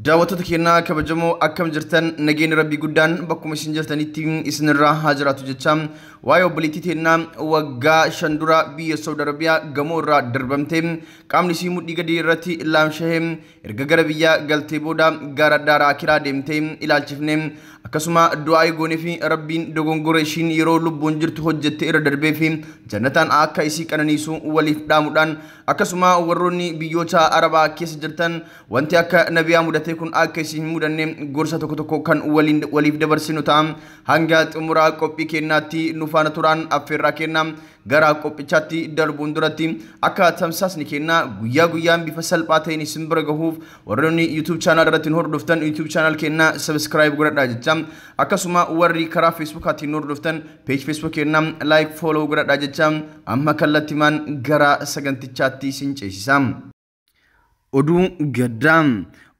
Daawwattoota keenyaa kabajamoo akkam jirtan nageenya rabbii guddaan bakkuma isin jirtanitti isinirraa haa jiraatu jecha waa'ee obboleettii teennaa waggaa 5 dura biyya Saudi Arabiyaa gamoo irraa darbamtee qaamni isii mudhii gadi irratti laamshahee erga gara biyyaa galtee booda gara daaraa akiraa deemtee ilaalchifne akkasuma du'aa goonee fi rabbiin dogongora ishiin yeroo lubbuun jirtu hojjette irra darbee fi jannataan akka isii qananiisu waliif dhaamuudhaan akkasuma warroonni biyyoota Arabaa keessa jirtan wanti akka nabiyaa mudate kun akka isin hin mudanne gorsa tokko tokko kan waliif dabarsinu ta'a. Hanga xumuraa qophii keenyaatti nu faana turaan affeerraa kenna. Gara qophichaatti darbuun duratti akka tamsaasni keenna guyyaa guyyaan bifa salphaa ta'een isin bira gahuuf warroonni YouTube channel irratti nu hordoftan YouTube channel keenna subscribe godhadhaa jecha akkasuma warri karaa Facebookaatiin nu hordoftan page Facebook keenna like follow godhadhaa jecha amma kallattimaan gara sagantichaatti isin ceesisa. Oduu gaddaa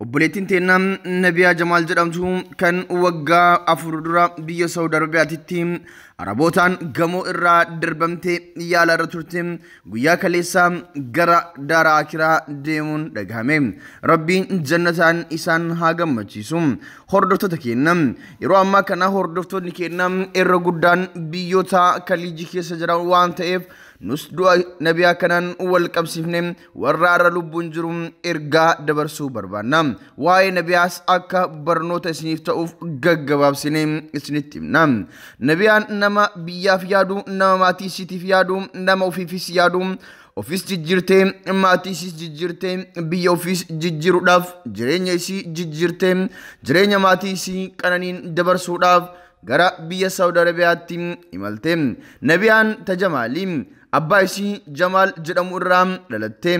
obboleettiin teennaa Nabiyaa Jamaal jedhamtu kan waggaa 4 dura biyya Saudi Arabiyaatitti Arabootaan gamoo irraa darbamtee yaala irra turte guyyaa kaleessaa gara daaraa akiraa deemuun dhagahame. Rabbiin jannataan isaan haa gammachiisu. Hordoftoota keenya yeroo ammaa kana hordoftoonni keenya irra guddaan biyyoota kaliijii keessa jiran waan ta'eef nus du'a nabiyaa kanaan wal qabsiifne warra har'a lubbuun jiru ergaa dabarsuu barbaanna. Waa'ee nabiyaas akka barnoota isiniif ta'uuf gaggabaabsine isinitti himna. Nabiyaan nama biyyaaf yaadu, nama maatii isiitiif yaadu, nama ofiifis yaadu, ofiis jijjiirtee maatii isiis jijjiirtee biyya ofiis jijjiiruudhaaf jireenya isii jijjiirtee jireenya maatii isii qananiin dabarsuudhaaf gara biyya Saudi Arabiyaatti imalte. Nabiyaan Tajamaali abbaa isii Jamaal jedhamu irraa dhalatte.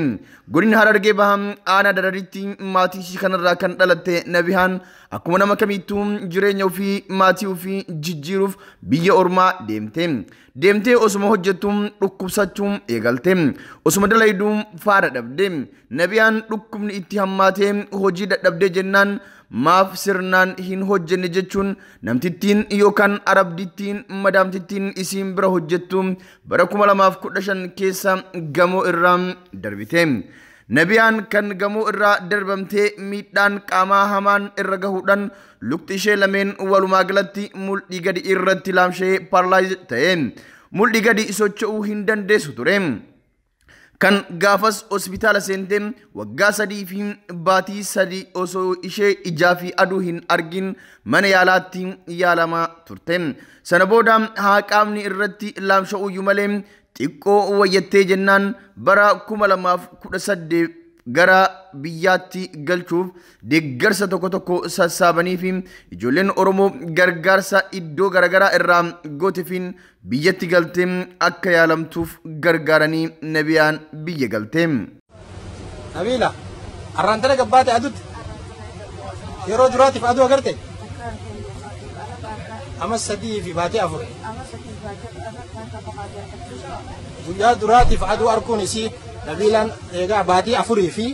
Godina Harargee Bahaa aanaa Dararitti maatii isii kanarraa kan dhalatte Nabiyaan akkuma nama kamittuu jireenya ofii maatii ofii jijjiiruuf biyya ormaa deemte. Deemtee osuma hojjettu dhukkubsachuu eegalte. Osuma dalayduu faara dhabde. Nabiyaan dhukkubni itti hammaatee hojii dadhabdee jennaan maaf sirnaan hin hojjenne jechuun namtittiin yookaan arabdittiin madaamtittiin isiin bira hojjettu bara 2015 keessa gamoo irraa darbite. Nabiyaan kan gamoo irraa darbamtee miidhaan qaamaa hamaan irra gahuudhaan lukti ishee lameen walumaa galatti mul'ii gadi irratti laamshee paarlaayiz ta'e. Mul'ii gadi socho'uu hin dandeessu ture. Kan gaafas hospitaala seente waggaa 3 fi baatii 3 osoo ishee ijaa fi aduu hin argin mana yaalaatti yaalamaa turte. Sana booda haa qaamni irratti laamsha'uyyuu malee xiqqoo wayyattee jennaan bara 2018 gara biyyaatti galchuuf deeggarsa tokko tokko sassaabanii fi ijoolleen Oromoo gargaarsa iddoo garaagaraa irraa gooteefiin biyyatti galtee akka yaalamtuuf gargaaranii Nabiyaan biyya galte. Nabiila, arraan tana gabbaate aduutti yeroo duraatiif aduu agarte amma 3 fi baatee 4 guyyaa duraatiif aduu arguun isii Nabiilaan egaa baatii 4 fi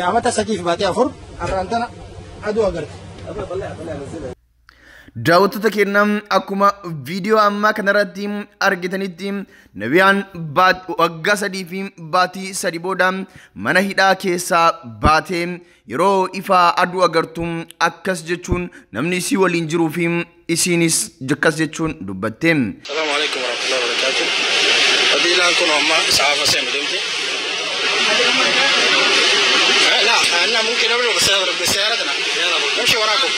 amata 3 fi baatii 4 arraan tana aduu agarte. Daawwattoota keenya akkuma viidiyoo ammaa kanarratti argitanitti Nabiyaan waggaa 3 fi baatii 3 booda mana hidhaa keessaa baatee yeroo ifaa aduu agartu akkas jechuun namni isii waliin jiruu fi isiinis akkas jechuun dubbatte. Salaamu alaikum warahmatullahi wabarakatuh. Nabiilaan kun amma sa'aafa seenu deemti. لا أنا ممكن أبلغ بسيارتنا نمشي وراكم.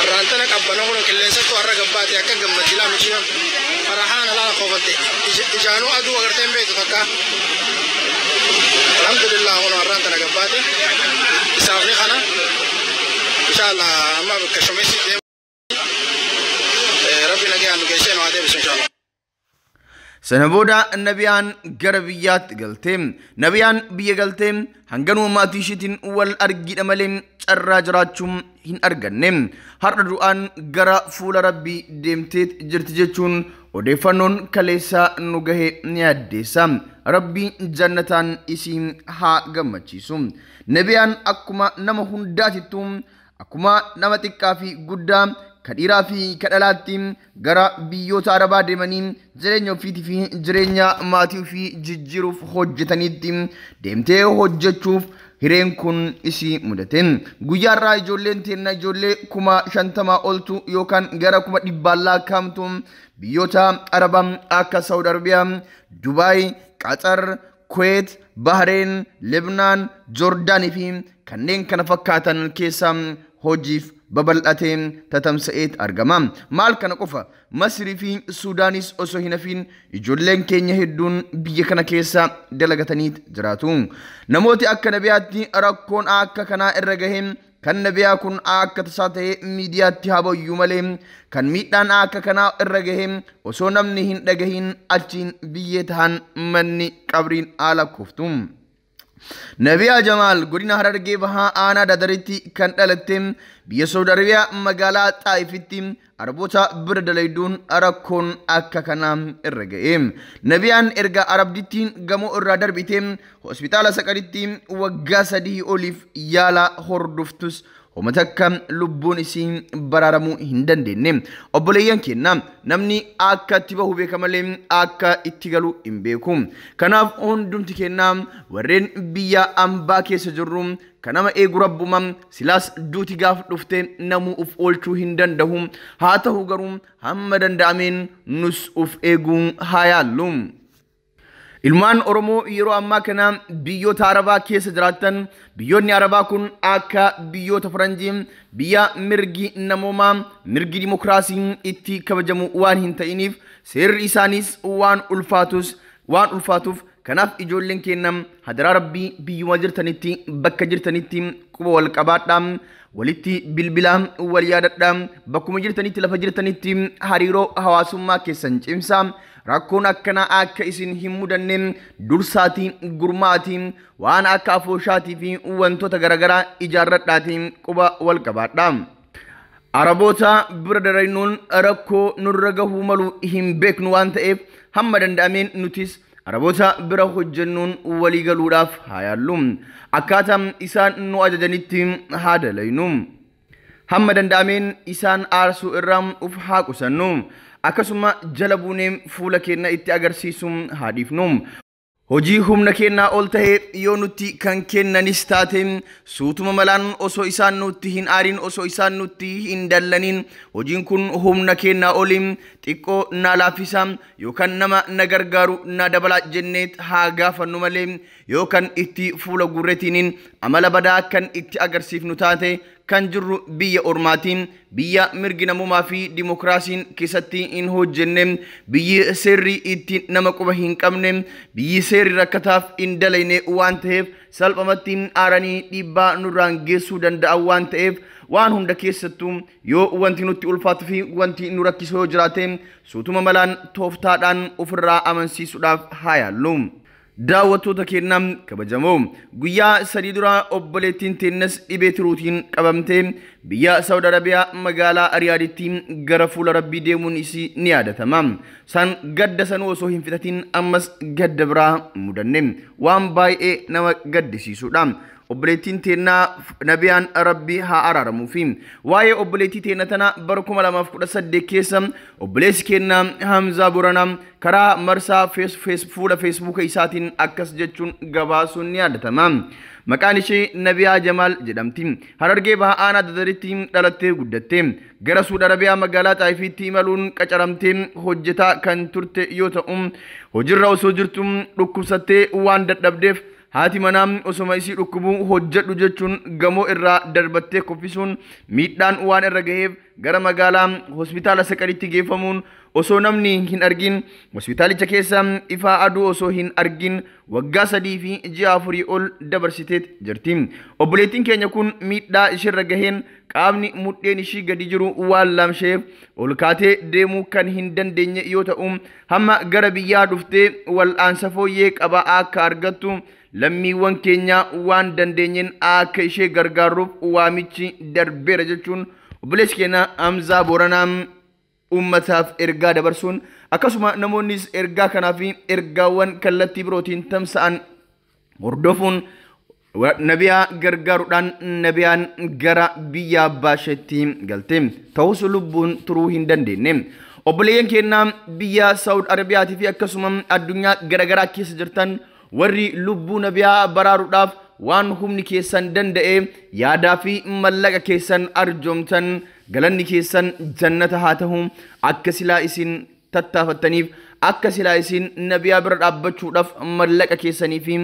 أرانتنا قبنا هنا كل سنة أرى قباتي أكا قمتي لا مشي فرحان لا خوفتي إجانو أدو أغرتين بيت فكا الحمد لله هنا أرانتنا قباتي إسافني خنا إن شاء الله ما بكشمسي ربي نجي عنه كيشين وعدي بس إن شاء الله. Sana booda Nabiyaan gara biyyaatti galte. Nabiyaan biyya galte hanganuma maatii ishiitiin wal argidha malee carraa jiraachuu hin arganne. Har'a du'aan gara fuula rabbii deemtee jirti jechuun odeeffannoon kaleessaa nu gahe ni addeessa. Rabbiin jannataan isiin haa gammachiisu. Nabiyaan akkuma nama hundaatittu akkuma nama xiqqaa fi guddaa ka dhiiraa fi ka dhalaatti gara biyyoota Arabaa deemanii jireenya ofiitii fi jireenya maatii ofii jijjiiruuf hojjetanitti deemtee hojjechuuf Hireen kun isii mudate. Guyyaa irraa ijoolleen teenna ijoollee 50,000 oltu yookaan gara 100,000 lakkaa'amtu biyyoota Arabaa akka Saawud Arabiyaa, Dubaay, Qaxar, Kuweet, Bahreen, Libnaan, Joordaanii fi kanneen kana fakkaatan keessa hojiif babal'atee tatamsa'eet argama. Maal kana qofa, Masrii fi Suudaanis osoo hin hafiin ijoolleen keenya hedduun biyya kana keessa dalagataniit jiraatu. Namooti akka Nabiyaatti rakkoon akka kanaa irra gahee kan Nabiyaa kun akka tasaa ta'ee miidiyaatti haa bayyuu malee kan miidhaan akka kanaa irra gahee osoo namni hin dhagahin achiin biyyee tahan manni qabriin haala koftu. Nabiyaa Jamaal godina Harargee Bahaa aanaa Dadaritti kan dhalatte biyya Saawud Arabiyaa magaalaa Xaa'ifitti Araboota bira dalayduun rakkoon akka kanaa irra ga'e. Nabiyaan erga Arabdittiin gamoo irraa darbite hospitaala Saqaritti waggaa 3 oliif yaala hordoftus homa takka lubbuun isii baraaramuu hin dandeenye. Obboleeyyan keenya, namni akka itti bahu beeka malee akka itti galu hin beeku. Kanaaf hundumti keenya warreen biyya ambaa keessa jirru kan nama eegu rabbuma, silaas duuti gaaf dhufte namuu uf oolchuu hin danda'u. Haa ta'u garuu hamma danda'ameen nus uf eeguu haa yaallu. Ilmaan Oromoo yeroo ammaa kana biyyoota Arabaa keessa jiraatan, biyyoonni Arabaa kun akka biyyoota Faranjii biyya mirgi namoomaa, mirgi dimokiraasii itti kabajamu waan hin ta'iniif seerri isaaniis waan ulfaatuuf kanaaf ijoolleen keenya hadaraa rabbii biyyuma jirtanitti bakka jirtanitti quba wal qabaadhaa, walitti bilbilaa, wal yaadadhaa, bakkuma jirtanitti lafa jirtanitti hariiroo hawaasummaa keessan cimsaa. Rakkoon akkanaa akka isin hin mudanne dursaatii gurmaatii waan akka afooshaatii fi wantoota garaagaraa ijaarradhaatii quba wal qabaadhaa. Araboota bira daraynuun rakkoo nurra gahuu malu hin beeknu waan ta'eef hamma danda'ameen nutis Araboota bira hojjennuun walii galuudhaaf haa yaallu. Akkaataa isaan nu ajajanitti haa dalaynu. Hamma danda'ameen isaan aarsuu irraa uf haa qusannu. Akkasuma jala buunee fuula keenya itti agarsiisuun haa dhiifnu. Hojii humna keenyaa ol ta'e yoo nutti kan kennanis taate suutuma malaan osoo isaan nutti hin aarin, osoo isaan nutti hin dallaniin hojiin kun humna keenyaa oliin xiqqoo na laaffisa yookaan nama na gargaaru na dabala jennee haa gaafannu malee yookaan itti fuula gurreetiin amala badaa kan itti agarsiifnu taate kan jirru biyya ormaatiin, biyya mirgi namummaa fi dimokiraasiin keessatti hin hojjenne, biyyi seerri itti nama quba hin qabne, biyyi seerri rakkataaf hin dalayne waan ta'eef salphumatti aaranii dhiibbaa nurraan geessuu danda'an waan ta'eef waan hunda keessattuu yoo wanti nutti ulfaatuu fi wanti nu rakkisu yoo jiraate suutuma malaan tooftaadhaan ofirraa amansiisuudhaaf haa yaallu. Daawwattoota keenya kabajamoo, guyyaa 3 dura obboleettiin teennas dhibee tiruutiin qabamtee biyya Saawud Arabiyaa magaalaa Riyaaditti gara fuula rabbii deemuun isii ni yaadatama. San gadda sanuu osoo hin fixatin ammas gadda biraa mudanne waan baay'ee nama gaddisiisudha. Obboleettiin teennaa Nabiyaan Rabbii haa araaramuu fi waa'ee obboleettii teenna tana bara 2018 keessa obboleessi keenya Hamzaa Boranaa karaa marsaa fuula feesbuuka isaatiin akkas jechuun gabaasuun ni yaadatama. Maqaan ishee Nabiyaa Jamaal jedhamti. Harargee Bahaa aanaa Dadaritti dhalattee guddatte. Gara Suud Arabiyaa magaalaa Xaayifiitti imaluun qacaramtee hojjetaa kan turte yoo ta'u hojiirra osoo jirtu dhukkubsattee waan dadhabdeef haati manaa osoma isii dhukkubuu hojjedhu jechuun gamoo irraa darbattee kuffisuun miidhaan waan irra gaheef gara magaalaa hospitaala Saqaritti geeffamuun osoo namni hin argin hospitaalicha keessa ifaa aduu osoo hin argin waggaa 3 fi ji'a 4 ol dabarsiteet jirti. Obboleettiin keenya kun miidhaa ishirra gaheen qaamni mudheen ishii gadi jiru waan lamsheef ol kaatee deemuu kan hin dandeenye yoo ta'u hamma gara biyyaa dhuftee wal'aansa fooyyee qabaa akka argattu lammiiwwan keenya waan dandeenyeen akka ishee gargaaruuf waamichi darbeera jechuun obboleessi keenya Hamzaa Boranaa uummataaf ergaa dabarsuun akkasuma namoonnis ergaa kanaa fi ergaawwan kallattii birootiin tamsa'an hordofuun Nabiyaa gargaaruudhaan Nabiyaan gara biyya abbaa isheetti galte. Ta'us lubbuun turuu hin dandeenye. Obboleeyyan keenya biyya Saawud Arabiyaatii fi akkasuma addunyaa garaagaraa keessa jirtan warri lubbuu Nabiyaa baraaruudhaaf waan humni keessan danda'e yaadaa fi mallaqa keessan arjoomtan galanni keessan jannata haa ta'u. Akka silaa isin tattaafattaniif, akka silaa isin Nabiyaa bira dhaabbachuudhaaf mallaqa keessanii fi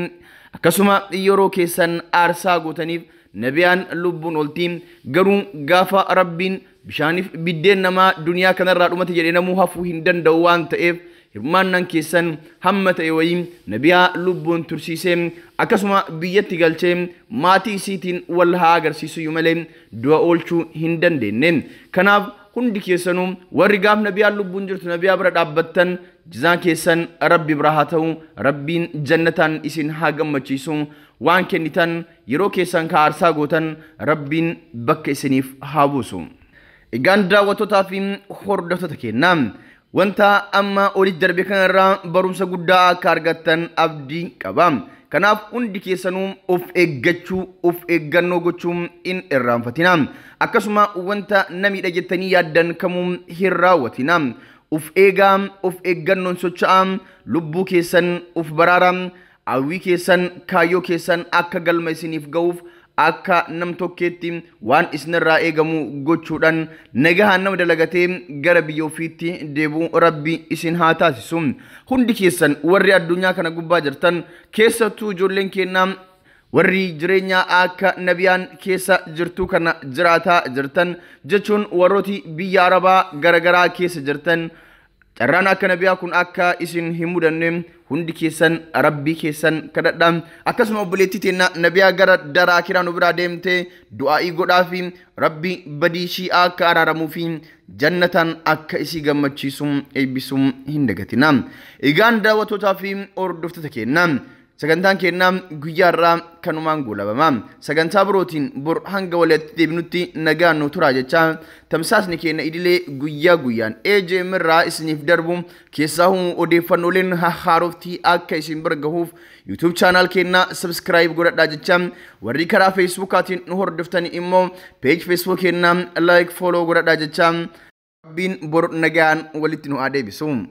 akkasuma yeroo keessan aarsaa gootaniif Nabiyaan lubbuun olti. Garuu gaafa Rabbiin bishaaniif biddeen namaa duniyaa kanarraa dhumate jedhee namuu hafuu hin danda'u waan ta'eef hirmaannaan keessan hamma ta'e wayii Nabiyaa lubbuun tursiisee akkasuma biyyatti galchee maatii isiitiin wal haa agarsiisu malee du'a oolchuu hin dandeenye. Kanaaf hundi keessanuu warri gaaf Nabiyaan lubbuun jirtu Nabiyaa bira dhaabbattan jizaan keessan Rabbi bira haa ta'u, Rabbiin jannataan isin haa gammachiisu. Waan kennitan yeroo keessan ka aarsaa gootan Rabbiin bakka isiniif haa buusu. Egaan daawwattootaa fi hordoftoota keenna, wanta amma olitti darbe kanarraa barumsa guddaa akka argattan abdii qaba. Kanaaf hundi keessanuu of eeggachuu, of eeggannoo gochuu hin irraanfatina. Akkasuma wanta namiidha jettanii yaaddan kamuu hin raawwatina. Of eegaa, of eeggannoon socho'aa, lubbuu keessan of baraaraa, hawwii keessan, kaayyoo keessan akka galma isiniif ga'uuf akka nam tokkeetti waan isinirraa eegamu gochuudhaan nagahaan nama dalagatee gara biyya ofiitti deebi'u Rabbi isin haa taasisu. Hundi keessan warri addunyaa kana gubbaa jirtan, keessattuu ijoolleen keenna warri jireenya akka Nabiyaan keessa jirtu kana jiraataa jirtan jechuun warrooti biyya Arabaa garagaraa keessa jirtan, carraan akka Nabiyaa kun akka isin hin mudanne hundi keessan Rabbii keessan kadhadha. Akkasuma obboleettii teenna Nabiyaa gara daraa kiraa nu biraa deemte du'aa'ii godhaa fi Rabbi badii ishii akka araaramuu fi jannataan akka isii gammachiisu eebbisu hin dagatina. Egaan daawwattootaa fi hordoftoota keenna, sagantaan keenna guyyaa irraa kanumaan goolabama. Sagantaa birootiin bor hanga walitti deebinutti nagaan nu turaa jecha tamsaasni keenya idilee guyyaa guyyaan AJM irraa isiniif darbu keessaa odeeffannooleen haaroftii akka isin bira gahuuf YouTube channel keenya subscribe godhadhaa jecha, warri karaa Facebookaatiin nu hordoftan immoo page Facebook keenya like follow godhadhaa jecha, Rabbiin bor nagaan walitti nu haa deebisu.